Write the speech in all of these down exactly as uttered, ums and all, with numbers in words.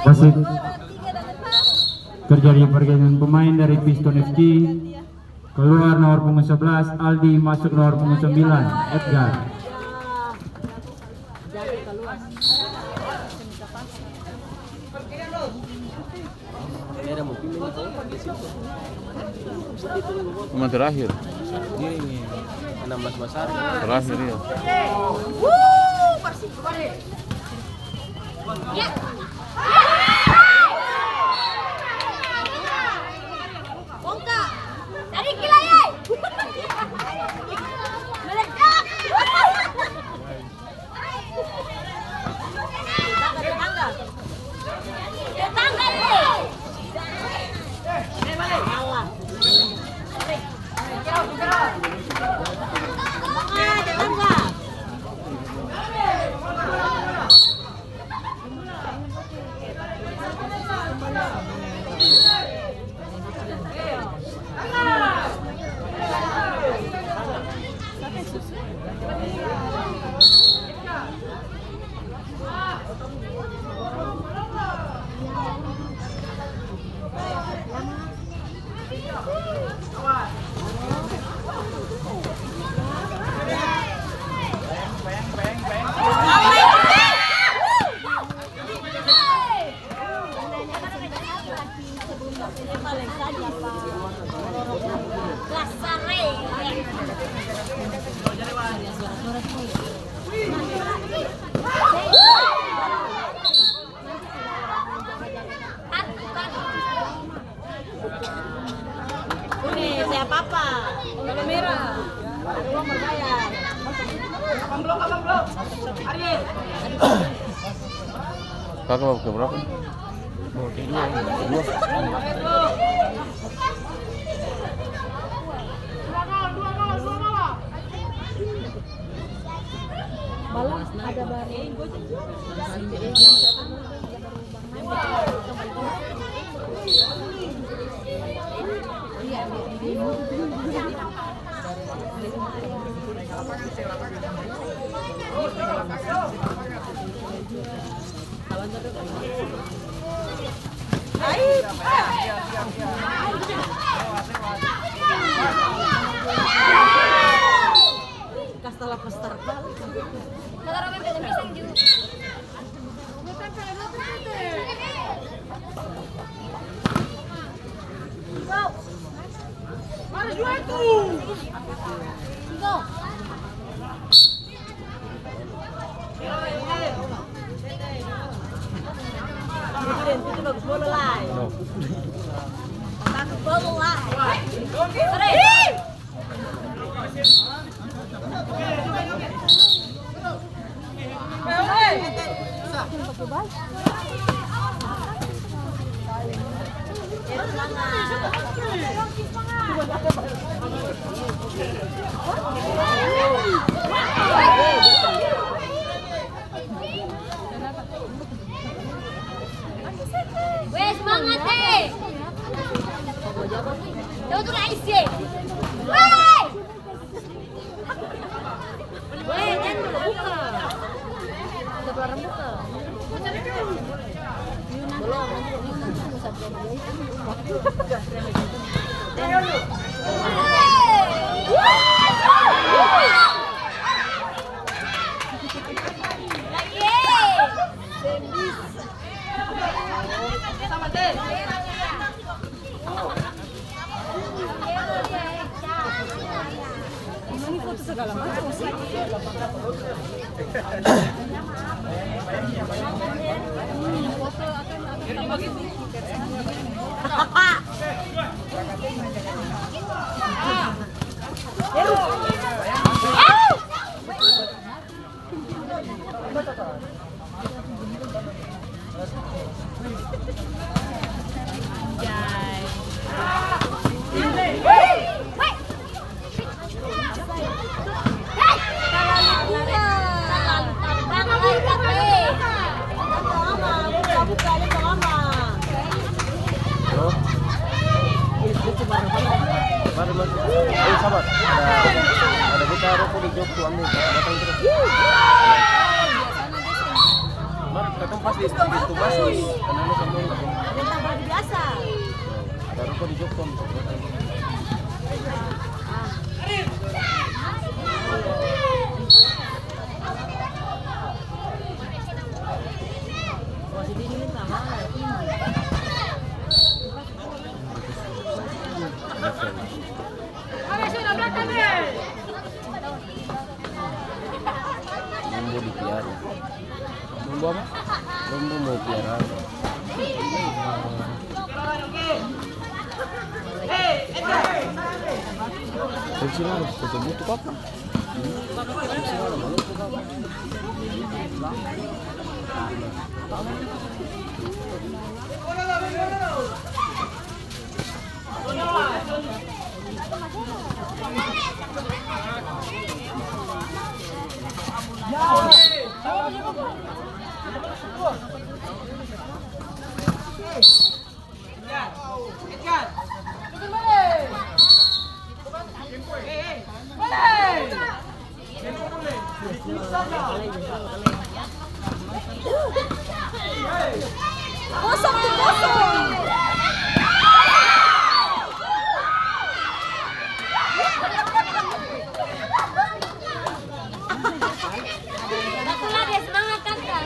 Wasit, terjadi pergantian pemain dari Piston F C. Keluar nomor punggung sebelas, Aldi, masuk nomor punggung sembilan, Edgar. Cuma terakhir. Ini nih, enam belas besar. Terakhir, iya. Bongka. Tarik gila, ye. Meledak. Tetangga, tetangga. Tetangga, ye. Alah. Tetangga. Ini siapa apa? Kalau merah, ada uang berbayar. Kaka bawa ke berapa? Bawa ke dua. Dua. Malah ada baru. Kas talapas tarpal. Weh, semangat, eh. Jauh tuh, Ais, eh. Weh! Weh, jangan dulu buka. Udah keluar buka. Belum, nanti belum buka. Mar, katong pas di pintu masuk, karena lu sama orang. Ada tampal biasa. Ada rokok di jokong. Lombo dipiara. Lombo apa? Lombo mau piara apa? Kecil harus foto butuh apa? Kosong tu, kosong. Bakulah dia semangat, Kaka.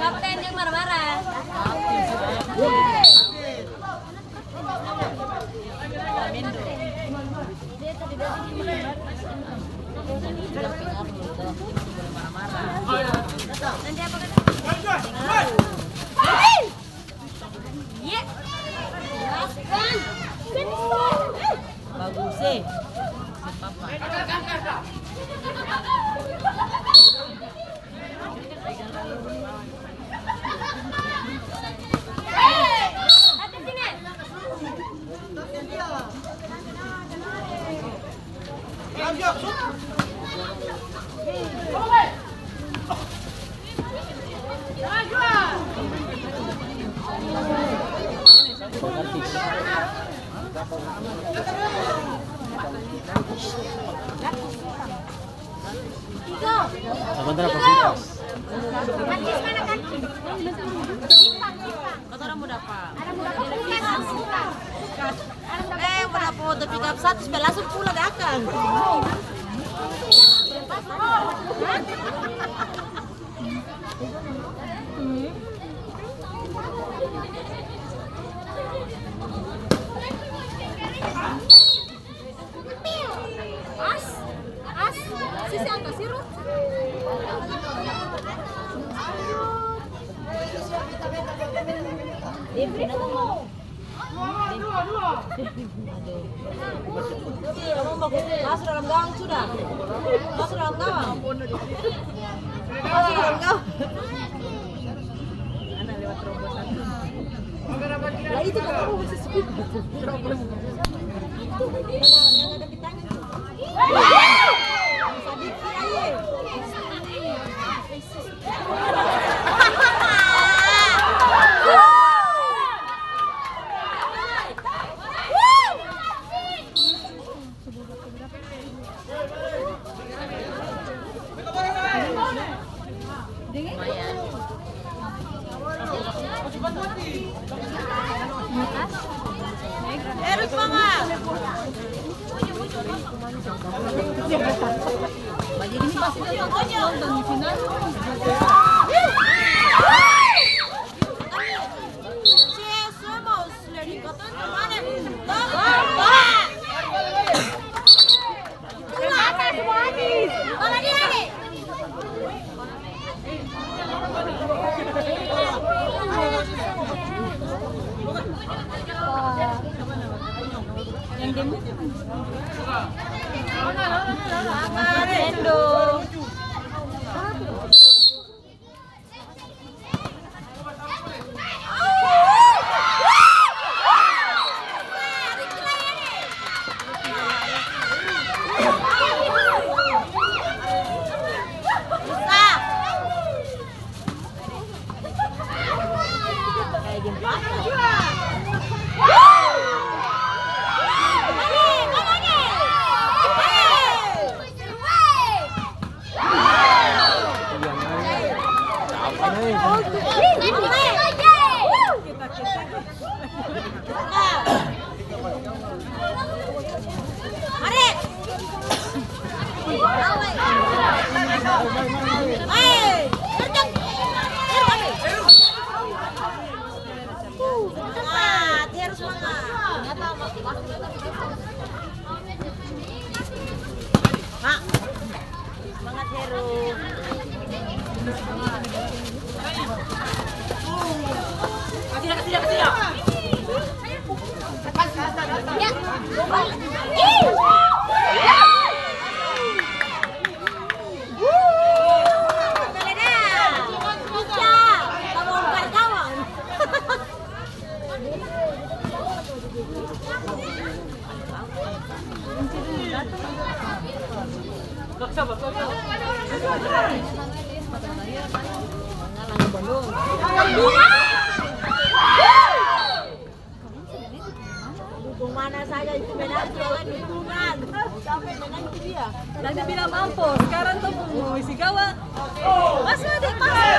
Kapten yang marah-marah. Nanti apa kata? Iya. Jelaskan. Bagus, eh. Sabantar, Pak Kulkas. Katorang mo dapa. Eh, mo dapa motor pickup satu supaya langsung pulang akang. As, as, sisi angka siru. Masuk dalam gawang sudah. Masuk dalam gawang. Masuk dalam gawang. Lah, itu katong mau masih speed. Yang ada di tangan tuh. Sadiki aye. Semangat, Heru, semangat. Mak, semangat, Heru. Kasih dah, kasih dah, kasih dah. Ya. Wuh, geledah. Bisa, tabongkar gawang. Dukung mana saja itu menang, soalnya dukungan. Siapa yang menang itu dia. Tadi bilang mampus, sekarang tuh mau isi gawang. Masuk, Dek, masuk,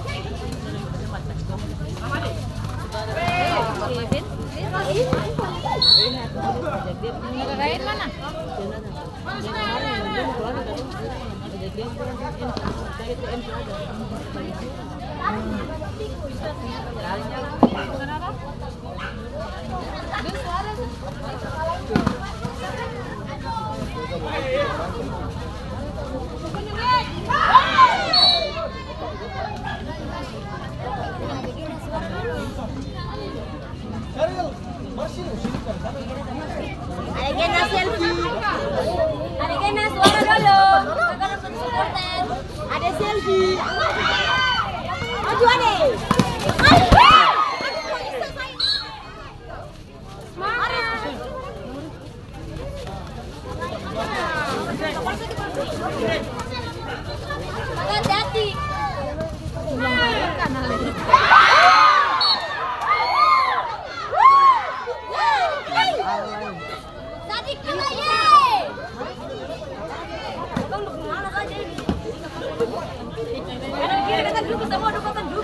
Dek. Kevin, Kevin. Kakak lain mana? Ada kena selfie. Ada kena suara dolo. Kakak nonton supporter. Ada selfie. Maju, Ade. Maju. Aduh, kok bisa saya? Semangat. Hati-hati. Sadiki lai, ye. Kanan kiri, dekat dulu, ketemu, aduh, kapan dulu.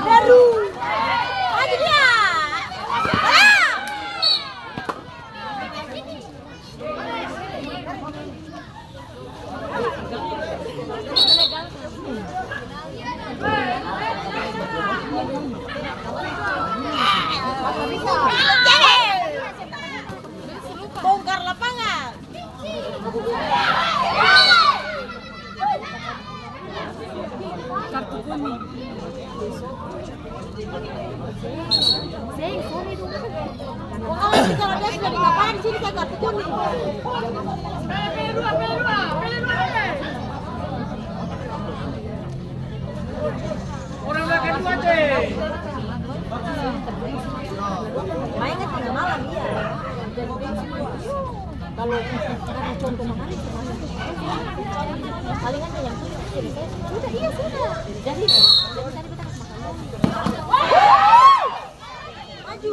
Baru. Maju dia. Ah. Bongkar lapangan. Kartu kuning. Seng, sorry dong. Pokoknya kalau dia sudah di lapangan, di sini saya kartu kuning. Orang makan dua, Cek. Mainnya tengah malam, iya. Kalau karena contoh mahal itu, palingan yang sudah, iya, sudah. Jadi, jadi tadi kita kasih makan. Maju.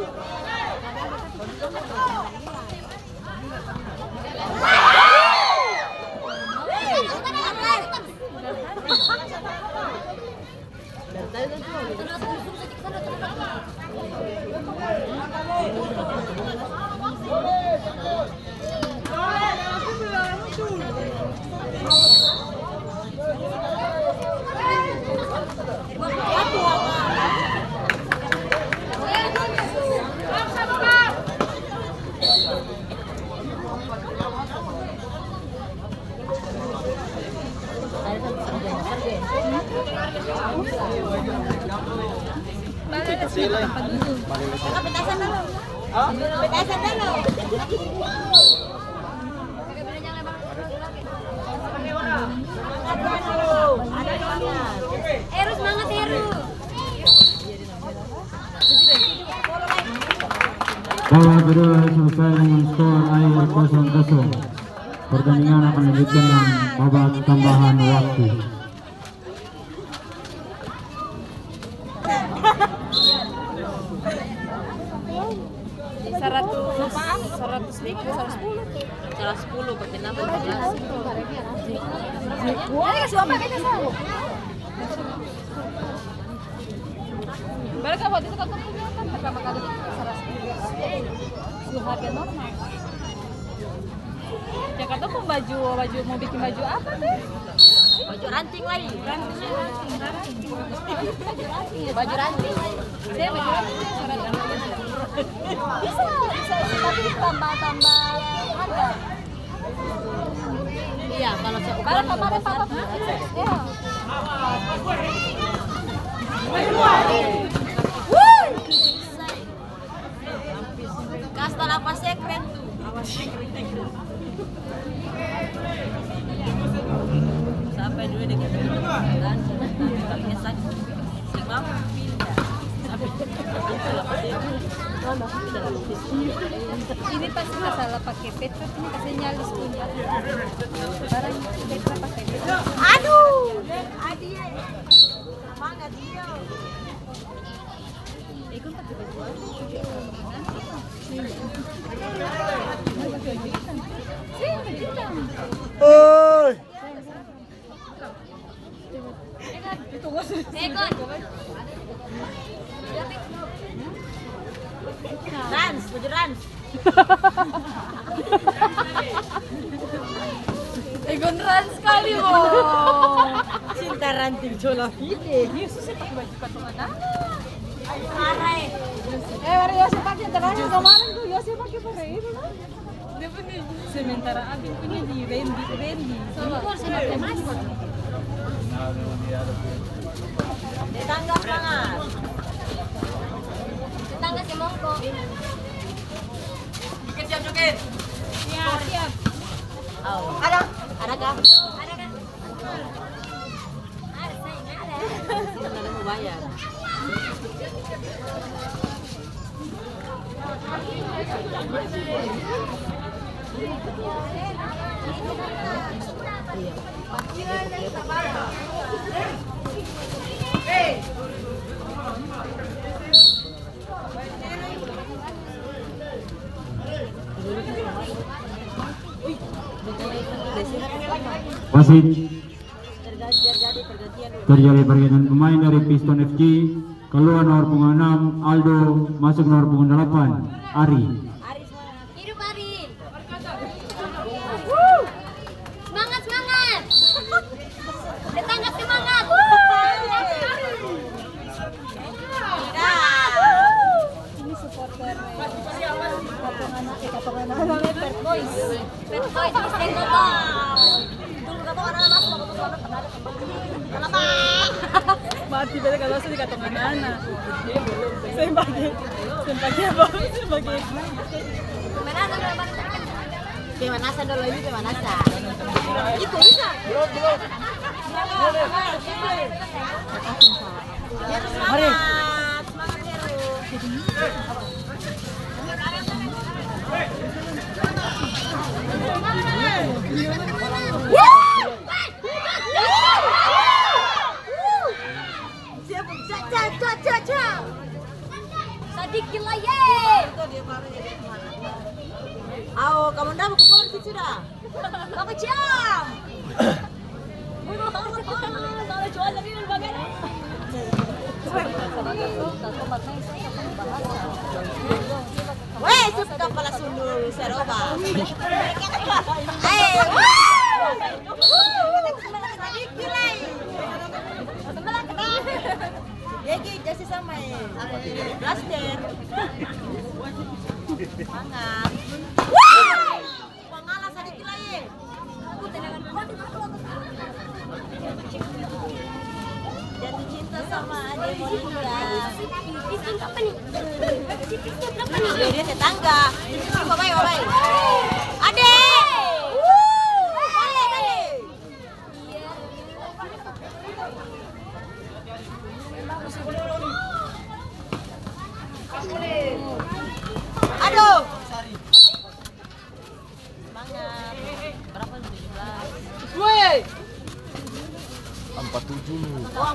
Petasan dulu. Petasan dulu. Heru, semangat, Heru. Babak kedua selesai dengan skor akhir kosong kosong. Pertandingan akan lanjutkan dengan babak tambahan waktu. Saratus, saratus lima, saratus sepuluh. Saratus sepuluh, pakai nama sebelas. Ayo, suapa beta sama. Baru kan waktu itu kan punya kan pertama kali itu saratus sepuluh. Su harga normal. Jakarta pung baju, baju, mau bikin baju apa tuh? Baju ranting lai. Ranting, ranting, ranting. Baju ranting. Saya baju ranting, saya suka ranting. Bisa, bisa, bisa, tapi tambah, tambah harga. Iya, kalau seukuran kemarin besar, papa, iya. Kasta lapa sekret tu. Sampai dulu deh kita. Ini pasti masalah pake petruk ini, kasih nyalis punya. Barang petruk pake petruk. Aduh, Adie. Semangat, Dio. Oi. Rans, baju Rans. Egon Rans skali, bo. Cinta ranting cola fide. Yesus, saya pakai baju patungan anak. Parah, eh. Eh, baru Yosef pakai terakhir kemarin tuh, Yosef pakai pakai itu, kan? Sementara Abi punya di Randy, Randy. Tetangga semangat. Tetangga semongko. Jukir siap, Jukir. Siap, siap. Au. Ada? Ada kah? Ada kah? Ada mau bayar. Wasit. Terjadi pergantian pemain dari Piston F C, kaluar nomor punggung enam, Aldo, masuk nomor punggung delapan, Ari. Hidup, Ari. Semangat, semangat. Tetangga semangat. Ini supporter, eh, Katongan, eh, Katongan, namanya Pet Boys. Pet Boys, Mister Gobang. Dulu Katongan masuk, masuk, masuk, masuk. Mati beta kalau masuk di Katongan. Seng pake, seng pake apa? Seng pake. Pemanasan dulu, pemanasan dulu, ini pemanasan. Itu bisa. Belum, belum. Mari. Sadiki lai, ye. Ao, kamanda mo ku pulang di situ sudah. Baku jam. Weh, suka pala sundul, seroba. Hei, wuh. Sadiki lai. Gigi, jasi sama, eh. Blaster. Semangat. Wah! Pangala sadiki lai, eh. Jatuh cinta sama Ade Monica. Piston apa nih? Si Piston apa nih? Dia, dia tetangga. Babai, babai. Ade! Wuh! Bale, bale. Aduh,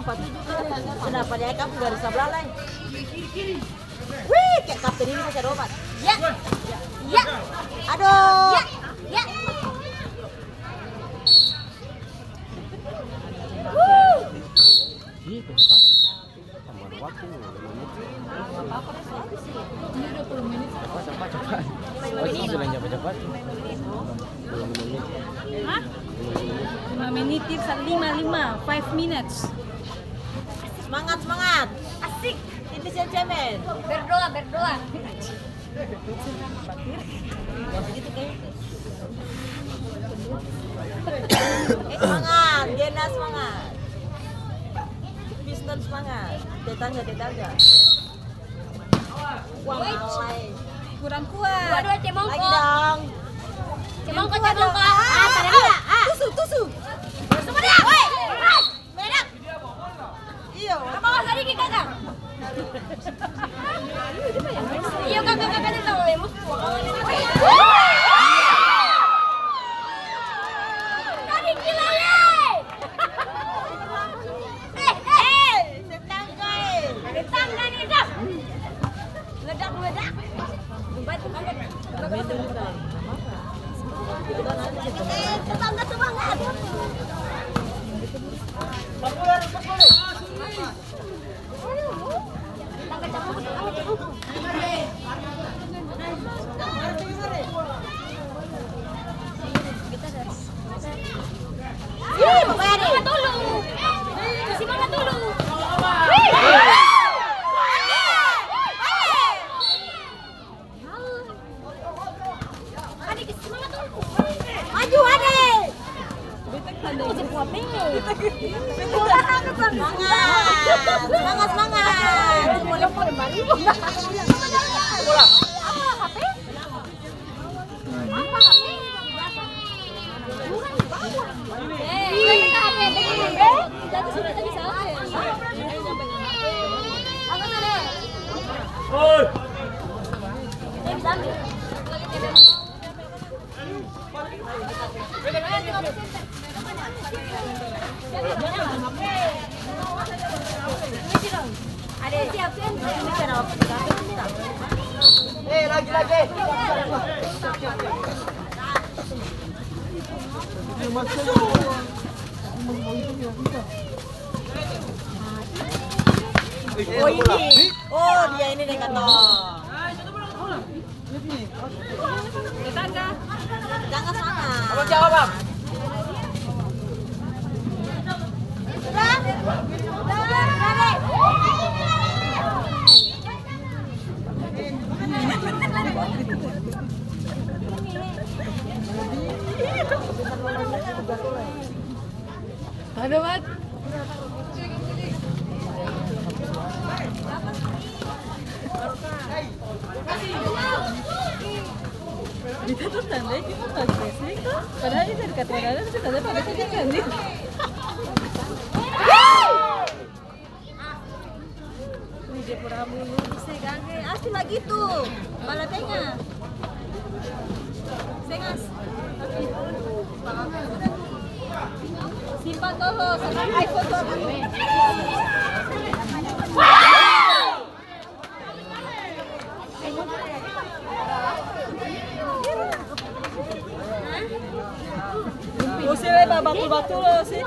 Patuju ka? Sudah, padahal kamu dari sabla lai. Wih, kaya kapten ini masih ada obat. Ya. Ya. Aduh. Ya. Ya. Wuh. Ih, kenapa? Tambah waktu, lima menit. Cepat, cepat, cepat. Pasti bilang cepat, cepat. Hah? Lima menit, lima, lima. Five minutes. Semangat, semangat. Asik. Ini siap cemen. Berdoa, berdoa. Gitu, kayaknya. Eh, semangat, Gena semangat. Piston semangat. Tetangga, tetangga. Wah, wih, alay. Kurang kuat. Dua-dua cemongko. Lagi dong. Cemongko, cemongko. Ah, pada dia. Ah. Tusu, tusu. Tusu pada dia. Woi. Medak. Iyo. Ka bawah sadiki, Kaka. Iyo, Kaka, Kaka, dia tahu, ya, Mus. Tadi gila, ye. Eh, eh. Tetangga, eh. Tetangga nih, Kak. Meledak, meledak. Ih, Bapak Ade. Semangat dulu. Semangat dulu. Ade, semangat dulu. Maju, Ade. Semangat, semangat, semangat. Apa, H P? Oh, ini. Oh, dia ini deng katong. Tetangga. Tetangga sana. Abang jawab, Bang. Sudah? Sudah, sudah, Dek. Ada, Mat. Beta tuh tandai cuma pas wrestling tuh, padahal dia dari kata ada, tapi tandai pas beta jalan nih. Wih, dia pura mulu, bisa gang, eh. Asli bagitu. Bala tenga. Sengas. Simpan dolo, sampai iPhone dolo. Usi le, batul-batul usi.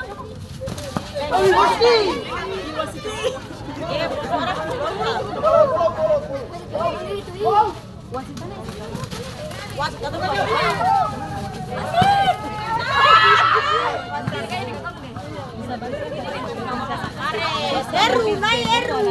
Eru, nai eru.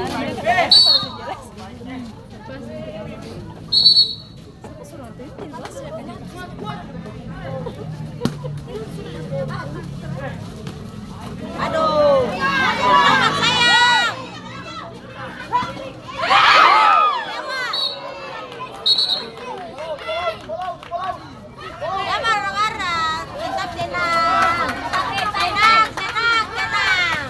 Aduh. Selamat, sayang. Jangan marah-marah. Tetap tenang. Tenang, tenang, tenang.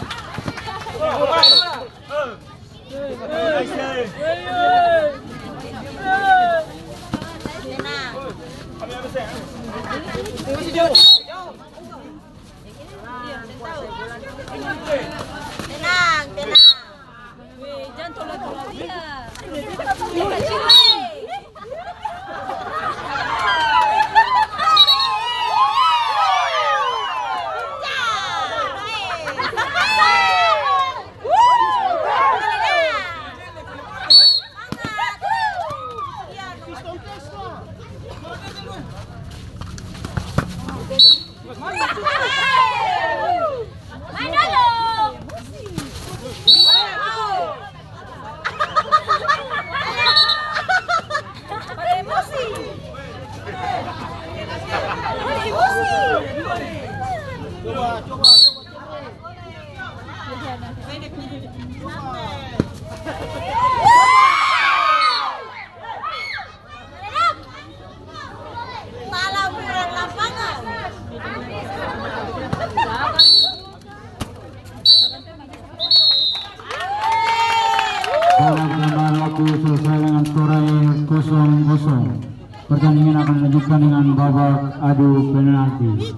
Selesai dengan skor akhir kosong kosong. Pertandingan akan dilanjutkan dengan babak adu penalti.